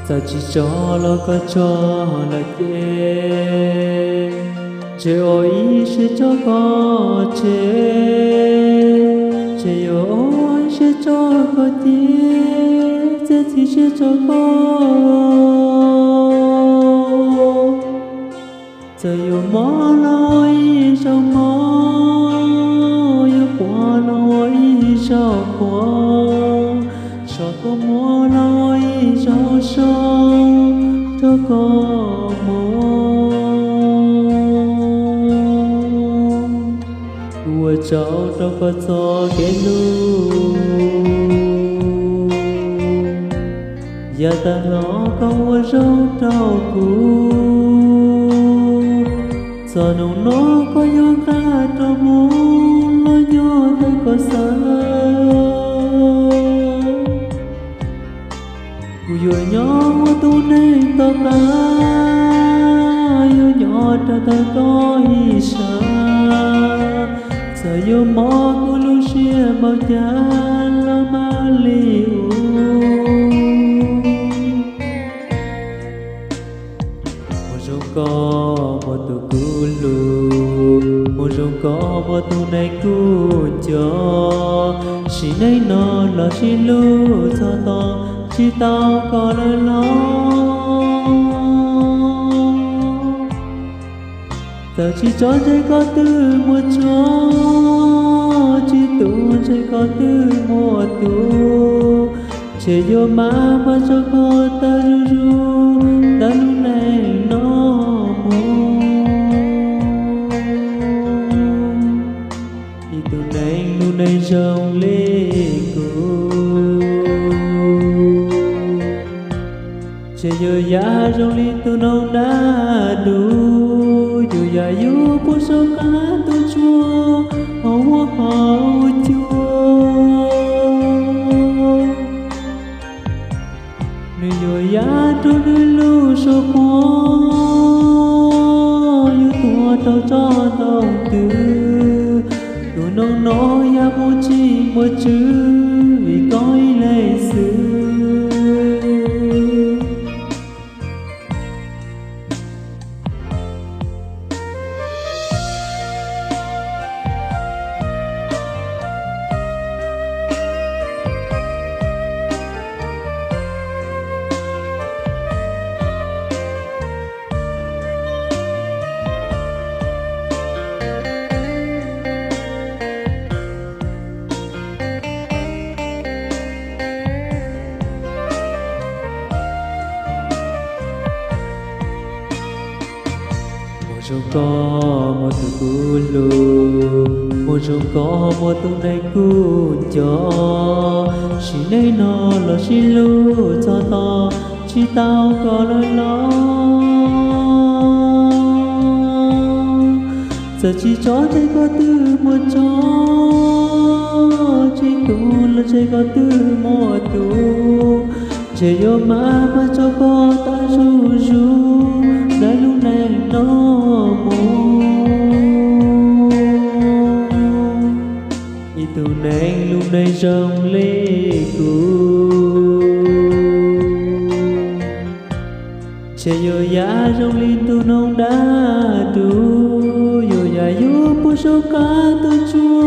Txawm tsis tso los koj tso lawm ces, ntshe ua ib siab tso koj tseg, ntshe yuav ua ib siab tso koj ces, txiav txim siab tso koj. Txawm yuav mob los ua ib zaug mob, yuav quav los ua ib zaug quav, so tuaj muab los ua ib zaug so, rau koj mus. Kuv ua tsaug rau koj txoj kev hlub, yav tag los koj ua zoo rau kuv. Txog hnub no koj yuav nqa rov mus los nyob ntawm koj xwb. Kuv yuav nyob ua tus neeg tom qab, yuav nyob rau tag koj ib sab. Txawm yuav mob kuv lub siab npaum cas los mam li ua. Mus zoo koj muaj tus kuv hlub, mus zoo koj muaj tus neeg kuv nco. Sim neej no los sib hlub txog tod, tsis tau koj lawm los. Txawm tsis tso ntshe koj twb muaj tso, tsis tu ntshe koj twb muaj tus, ntshe yuav maj mam tso koj tawm zuj zus ntawm lub neej no mus. Ib tug neeg lub neej zoo li kuv, ntshe yuav yam zoo li tus noog dab dub, yuav yam yus puag saum qab ntuj tsuas hauv huab hauv cua. Nws yuav yam rau nws lub suab quaj, yuav tuag rau tsob ntoo twg. Tus noog no yam muaj txij muaj tswv vim koj ib leeg xwb. Mus zoo koj muaj tus kuv hlub, mus zoo koj muaj tus neeg kuv nco. Sim neej no los sib hlub txog tod, tsis tau koj lawm los. Txawm tsis tso ntshe koj twb muaj tso, tsis tu los ntshe koj twb muaj tus, ntshe yuav maj mam tso koj tawm zuj zus ntawm lub neej no mus. Ib tug neeg lub neej zoo li kuv, ntshe yuav yam zoo li tus noog dab dub, yuav yam yus puag saum qab ntuj tsuas